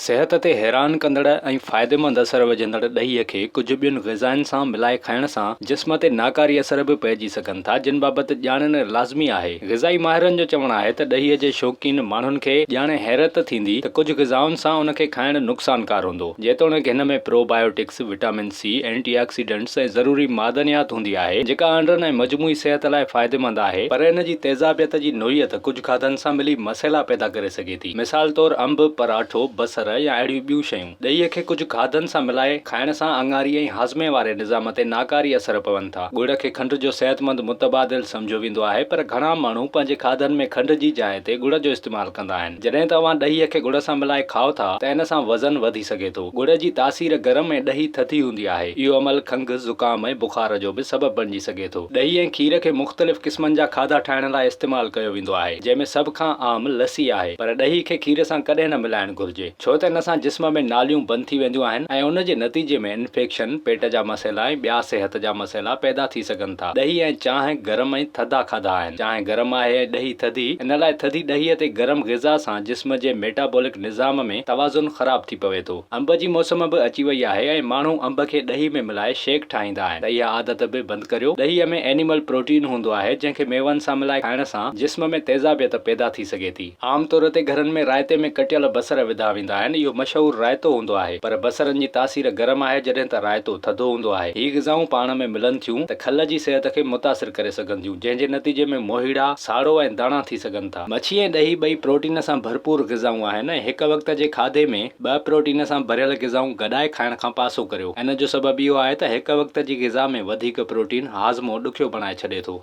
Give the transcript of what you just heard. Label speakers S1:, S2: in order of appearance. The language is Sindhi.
S1: صحت تي حيران ڪندڙ ۽ فائديمند اثر وجهندڙ ڏهي کي ڪجهه ٻين غذائن سان ملائي کائڻ سان جسم تي ناڪاري اثر به پئجي سگهن ٿا جن بابت ڄاڻڻ لازمي آهي. غذائي ماهرن جو چوڻ آهي ته ڏهي جي شوقين ماڻهن کي ڄاڻي حيرت ٿيندي ته ڪجهه غذائن سان ان کي کائڻ نقصانڪار هوندو. جيتوڻيڪ هن ۾ probiotics, vitamin C, antioxidants ۽ ضروري معدنيات هوندي آهي، جيڪا آنڊرن ۽ مجموعي صحت لاء فائديمند آهي، پر ان جي تيزابيت جي نوعيت ڪجهه کاڌن سان ملي مسئلا پيدا ڪري سگهي ٿي. مثال طور انب، پراٺو، بصر يا اهڙيون ٻيون شيون. ڏهي کي ڪجهه کاڌن سان ملائي کائڻ سان اڱاري ۽ هاضمي واري نظام تي ناڪاري اثر پون ٿا. ڳڙ کي کنڊ جو صحتمند متبادل سمجهيو ويندو آهي، پر گهڻا ماڻهو پنهنجي کاڌن ۾ کنڊ جي جاء تي ڳڙ جو استعمال ڪندا آهن. جڏهن ته اوهان ڏهي کي ڳڙ سان ملائي کائو ٿا ته ان سان وزن وڌي سگهي ٿو. ڳڙ جي تاثير گرم ۽ ڏهي ٿڌي هوندي آهي. اهو عمل کنگهه، زڪام ۽ بخار جو به سبب بڻجي سگهي ٿو. ڏهي ۽ کير کي مختلف قسمن جا کاڌا ٺاهڻ لاء استعمال ڪيو ويندو آهي، جنهن ۾ سڀ کان عام لسي آهي. پر ڏهي کي کير سان ڪڏهن نه ملائڻ گهرجي، ڇو ته ان سان جسم ۾ ناليون بند ٿي وينديون آهن ۽ ان جي نتيجي ۾ انفيڪشن، پيٽ جا مسئلا ۽ ٻيا صحت جا مسئلا پيدا ٿي سگهن ٿا. ڏهي ۽ چانهه گرم ۽ ٿڌا کاڌا آهن. چانهه گرم آهي ۽ ڏهي ٿڌي، ان لاء ٿڌي ڏهيء تي گرم غذا سان جسم جي ميٽابولڪ نظام ۾ توازن خراب ٿي پوي ٿو. انب جي موسم به اچي وئي آهي ۽ ماڻهو انب کي ڏهي ۾ ملائي شيڪ ٺاهيندا آهن ته اها عادت به بند ڪريو. ڏهيء ۾ اينيمل پروٽين هوندو آهي جنهن کي ميون سان ملائي کائڻ سان جسم ۾ تيزابيت پيدا ٿي سگهي ٿي. عام طور تي گهرن ۾ رائتي ۾ ڪٽيل بصر وڌا ويندا آهن. اهو مشهور رائتو هوندو آهي. پر بصرن جي تاثير گرم آهي جڏهن ته رائتو ٿڌو هوندو آهي. هي غذائون پاڻ ۾ ملن ٿيون ته کل جي صحت کي متاثر ڪري سگهن ٿيون جنهن جي نتيجي ۾ موهيڙا، ساڙو ۽ داڻا ٿي سگهن ٿا. مڇي ۽ ڏهي ٻئي پروٽين سان ڀرپور غذائون آهن ۽ هڪ وقت جي کاڌي ۾ ٻه پروٽين سان ڀريل غذائون گڏائي کائڻ کان پاسو ڪريو. ان جو سبب اهو آهي ته هڪ وقت جي غذا ۾ وڌيڪ پروٽين هاضمو ڏکيو بڻائي ڇڏي ٿو.